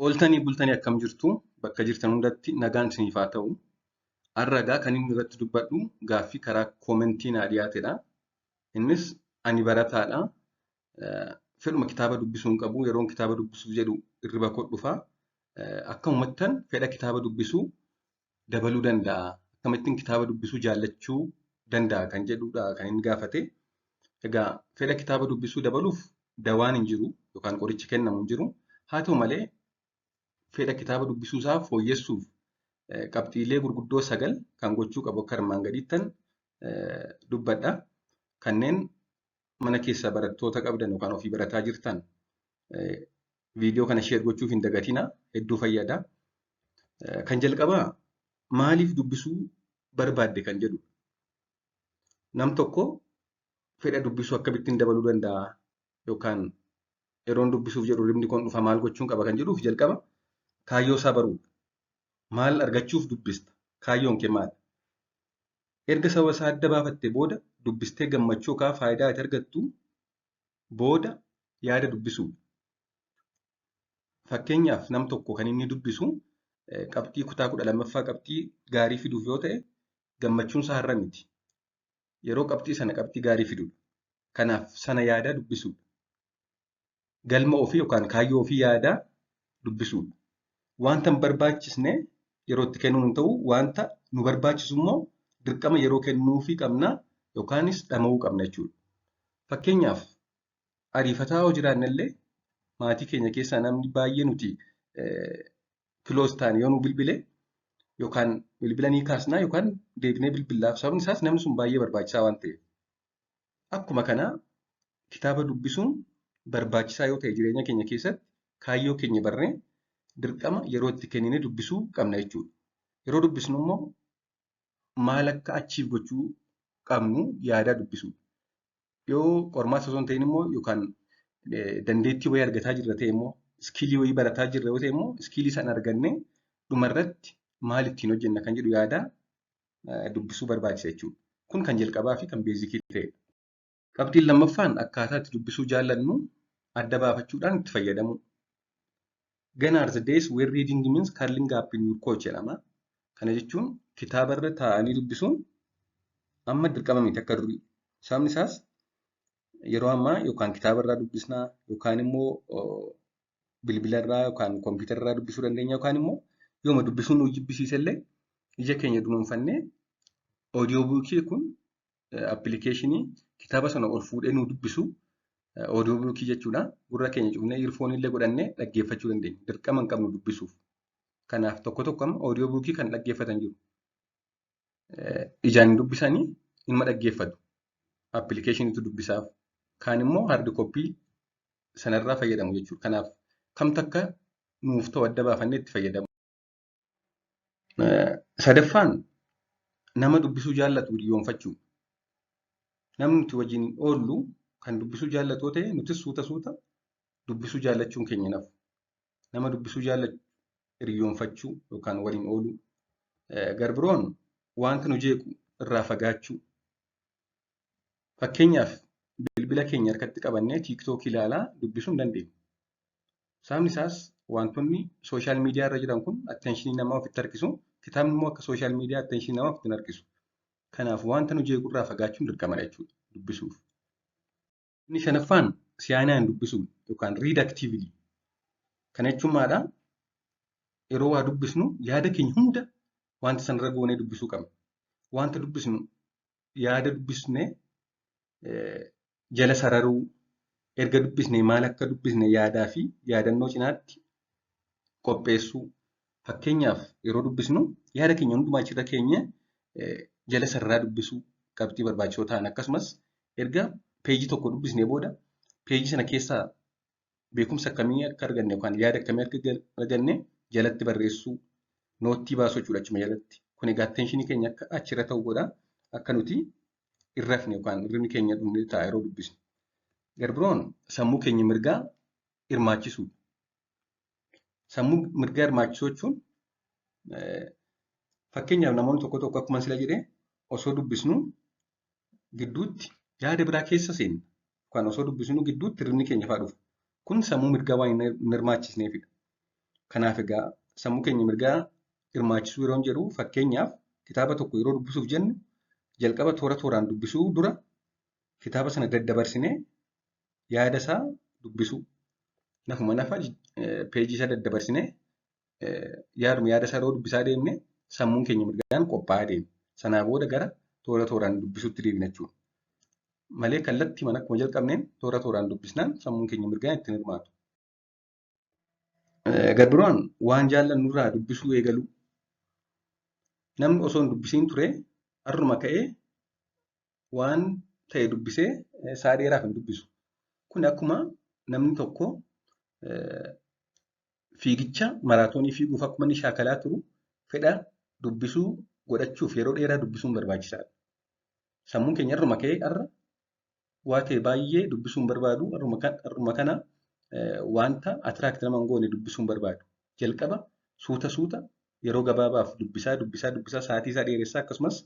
Ooltanii bultanii akkam jirtu? Bakka jirtan hundatti nagaan isiniif haa ta'u. Har'a egaa kan inni irratti dubbadhu gaaffii karaa koomentii naa dhiyaatedha. Innis ani barataadha. Fedhuma kitaaba dubbisuu hin qabu. Yeroon kitaaba dubbisuuf jedhu hirriba koo dhufa. Akkamumattan fedha kitaaba dubbisuu dabaluu danda'a? Akkamittiin kitaaba dubbisuu jaallachuu danda'a kan jedhudha kan inni gaafate. Egaa fedha kitaaba dubbisuu dabaluuf dawaan hin jiru yookaan qorichi kennamu hin jiru. Haa ta'u malee fedha kitaaba dubbisuu isaa fooyyessuuf qabxiilee gurguddoo 9 kan gochuu qabu akka armaan gadiittan dubbadha. Kanneen mana keessaa barattoota qabdan yookaan ofii barataa jirtan viidiyoo kana share gochuuf hin dagatina. Hedduu fayyada. Kan jalqabaa maaliif dubbisuu barbaadde kan jedhudha. Nam tokko fedha dubbisuu akkamittiin dabaluu danda'a yookaan yeroon dubbisuuf jedhu hirribni kun dhufa maal gochuun qaba kan jedhuuf jalqaba kaayyoo isaa baruudha. Maal argachuuf dubbista? Kaayyoon kee maali? Erga sababa isaa adda baafattee booda dubbistee gammachuu yookaan faayidaa ati argattu booda yaada dubbisuudha. Fakkeenyaaf nam tokko kan inni dubbisu qabxii kutaa 12ffaa qabxii gaarii fiduuf yoo ta'e gammachuun isaa har'a miti. Yeroo qabxii sana qabxii gaarii fidudha. Kanaaf sana yaadaa dubbisuudha. Galma ofii yookaan kaayyoo ofii yaadaa dubbisuudha. Wanta hin barbaachisne yeroo itti kennuun hin ta'u, wanta nu barbaachisu immoo dirqama yeroo kennuufii qabna yookaanis dhama'uu qabna jechuudha. Fakkeenyaaf ariifataa yoo jiraanne illee maatii keenya keessaa namni baay'ee nuti close ta'an yoo nu bilbile yookaan bilbila ni kaasnaa yookaan deebinee bilbillaaf. Sababni isaas namni sun baay'ee barbaachisaa waan ta'eef. Akkuma kanaa kitaaba dubbisuun barbaachisaa yoo ta'e jireenya keenya keessatti kaayyoo keenya barree dirqama yeroo itti kenninee dubbisuu qabna jechuudha. Yeroo dubbisnu immoo maal akka achiif gochuu qabnu yaadaa dubbisuudha. Yoo qormaata osoo hin ta'in immoo yookaan dandeettii wayii argataa jirra ta'e immoo iskiilii wayii barataa jirra yoo ta'e immoo iskiilii sana argannee dhumarratti maal ittiin hojjenna kan jedhu yaadaa dubbisuu barbaachisa jechuudha. Kun kan jalqabaa fi kan beezikii ta'edha. Qabxiin lammaffaan akkaataa itti dubbisuu jaallannu adda baafachuudhaan itti fayyadamuu. Gone are the days where reading means curling up in your couch jedhama. Kana jechuun kitaaba irra taa'anii dubbisuun amma dirqama miti akka durii. Sababni isaas yeroo ammaa yookaan kitaaba irraa dubbisnaa yookaan immoo bilbila irraa yookaan kompiitara irraa dubbisuu dandeenya yookaan immoo yooma dubbisuun nu jibbisiise illee ija keenya dunuunfannee audio bookii kun appilikeeshinii kitaaba sana ol fuudhee nu dubbisu audio bookii jechuudha. Gurra keenya cufnee earphone illee godhannee dhaggeeffachuu dandeenya. Dirqama hin qabnu dubbisuuf. Kanaaf tokko tokko amma audio bookii kan dhaggeeffatan jiru. Ijaan dubbisanii inuma dhaggeeffatu. Appilikeeshiniitu dubbisaaf. Kaan immoo hard copy sanarraa fayyadamu jechuudha. Kanaaf kamtu akka nuuf ta'u adda baafannee itti fayyadamu. Sadaffaan nama dubbisuu jaallatu hiriyoonfachuu. Namni nuti wajjin oollu kan dubbisuu jaallatu yoo ta'e nutis suuta suuta dubbisuu jaallachuun keenya nafu. Nama dubbisuu jaallatu hiriyoonfachuu yookaan waliin ooluu. Garbiroon wanta nu jeequ irraa fagaachuu. Fakkeenyaaf bilbila keenya harkatti qabannee TikTokii ilaalaa dubbisuu hin dandeenyu. Sababni isaas wantoonni social media irra jiran kun attentionii namaa ofitti harkisu. Kitaabni immoo akka social media attentionii namaa ofitti hin harkisu. Kanaaf wanta nu jeequ irraa fagaachuun dirqamadha jechuudha dubbisuuf. Inni shanaffaan si'aayinaan dubbisuu yookaan read actively. Kana jechuun maalidhaa? Yeroo waa dubbisnu yaada keenya hunda wanta sanarra goonee dubbisuu qabna. Wanta dubbisnu yaada dubbisnee jala sararuu, erga dubbisnee maal akka dubbisne yaadaa fi yaadannoo cinaatti qopheessuu. Fakkeenyaaf yeroo dubbisnu yaada keenya hundumaa achirra keenyee jala sararaa dubbisuu qabxii barbaachisoo ta'an akkasumas erga peejii tokko dubbisnee booda peejii sana keessaa beekumsa akkamii akka arganne yookaan yaada akkamii akka arganne jalatti barreessuu, noottii baasuu jechuudha achuma jalatti. Kun egaa attentionii keenya akka achirra ta'u godha. Akka nuti hin rafne yookaan hirribni keenya dhumne ta'a yeroo dubbisnu. Garbiroon sammuu keenya mirgaa hirmaachisuudha. Sammuu mirgaa hirmaachisuu jechuun fakkeenyaaf namoonni tokko tokko akkuma sila jedhee osoo dubbisnu gidduutti yaada biraa keessa seenna. Yookaan osoo dubbisnu gidduutti hirribni keenya fa'aa dhufa. Kun sammuu mirgaa waan hin hirmaachisneefidha. Kanaaf egaa sammuu keenya mirgaa hirmaachisuu yeroon jedhu, fakkeenyaaf kitaaba tokko yeroo dubbisuuf jennu, jalqaba toora tooraan dubbisuu dura kitaaba sana daddabarsinee yaada isaa dubbisuu. Nafuma nafa peejii isaa daddabarsinee yaaduma yaada isaa yeroo dubbisaa deemne, sammuun keenya mirgaan qophaa'aa deema. Sanaa booda gara toora tooraan dubbisuutti deebina jechuudha. Malee kallattiimaan akkuma jalqabneen toora tooraan dubbisnaan sammuun keenya mirgaan ittiin hirmaatu. Gad biraan waan jaallannurraa dubbisuu eegaluu. Namni osoo hin dubbisiin ture har'uma ka'ee waan ta'e dubbisee sa'a dheeraaf hin dubbisu. Kun akkuma namni tokko fiigicha maraatoonii fiiguuf akkuma inni shaakalaa turu, fedha dubbisuu godhachuuf yeroo dheeraa dubbisuun barbaachisaadha. Sammuun keenya har'uma ka'ee har'a waa ta'e baay'ee dubbisuu hin barbaadu. Har'uma kana wanta attract nama hin goone dubbisuu hin barbaadu. Jalqaba suuta suuta yeroo gabaabaaf dubbisaa dubbisaa dubbisaa, sa'aatii isaa dheeressaa, akkasumas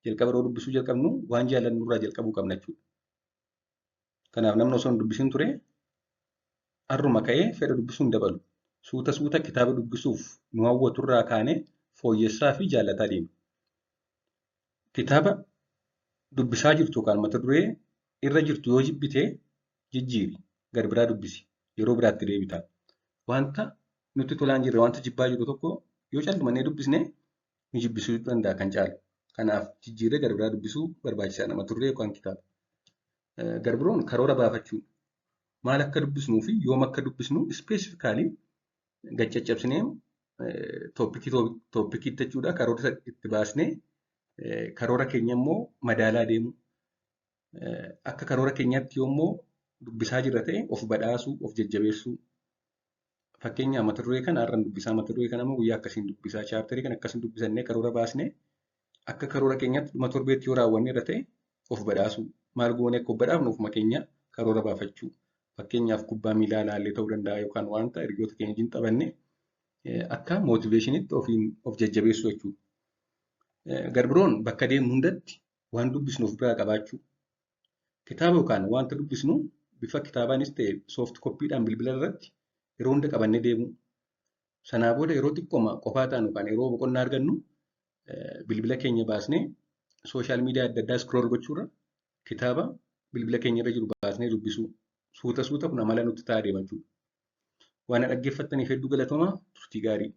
jalqaba yeroo dubbisuu jalqabnu waan jaallannu irraa jalqabuu qabna jechuudha. Kanaaf namni osoo hin dubbisiin ture har'uma ka'ee fedha dubbisuu hin dabalu. Suuta suuta kitaaba dubbisuuf nu hawwatu irraa kaanee fooyyessaa fi jaallataa deema. Kitaaba dubbisaa jirtu yookaan mata duree irra jirtu yoo jibbite, jijjiiri, gara biraa dubbisi, yeroo biraatti deebita. Wanta nutti tolaa hin jirre, wanta jibbaa jiru tokko yoo callumannee dubbisne nu jibbisuu danda'a kan caalu. Kanaaf jijjiirree gara biraa dubbisuu barbaachisaadha, mata duree yookaan kitaaba. Gara biroon karoora baafachuu. Maal akka dubbisnuu fi yoom akka dubbisnu specifically gad caccabsinee topicii topiciitti jechuudha, karoora itti baasnee karoora keenya immoo madaalaa deemuu. Akka karoora keenyaatti yoommoo dubbisaa jirra ta'e, of badhaasuu, of jajjabeessuu. Fakkeenyaaf mata duree kana har'an dubbisaa, mata duree kana immoo guyyaa akkasiin dubbisaa, chapterii kana akkasiin dubbisannee karoora baasnee akka karoora keenyaatti dhuma torbeetti yoo raawwanne irra ta'e, of badhaasuu. Maal goonee akka of badhaafnu ofuma keenya karoora baafachuu. Fakkeenyaaf kubbaa miilaa ilaallee ta'uu danda'a, yookaan wanta hiriyoota keenya wajjin taphanne akka motivationitti ofiin of jajjabeessuu jechuudha. Gara biroon bakka deemnu hundatti waan dubbisnu of biraa qabaachuu. Kitaaba yookaan wanta dubbisnu bifa kitaabaanis ta'e soft copydhaan bilbila irratti yeroo hunda qabannee deemuu. Sanaa booda yeroo xiqqooma qofaa taanu yookaan yeroo boqonnaa argannu, bilbila keenya baasnee social media adda addaa scroll gochuurra kitaaba bilbila keenya irra jiru baasnee dubbisuu. Suuta suuta kun amala nutti ta'aa deema jechuudha. Waan na dhaggeeffattaniif hedduu galatoomaa, turtii gaarii.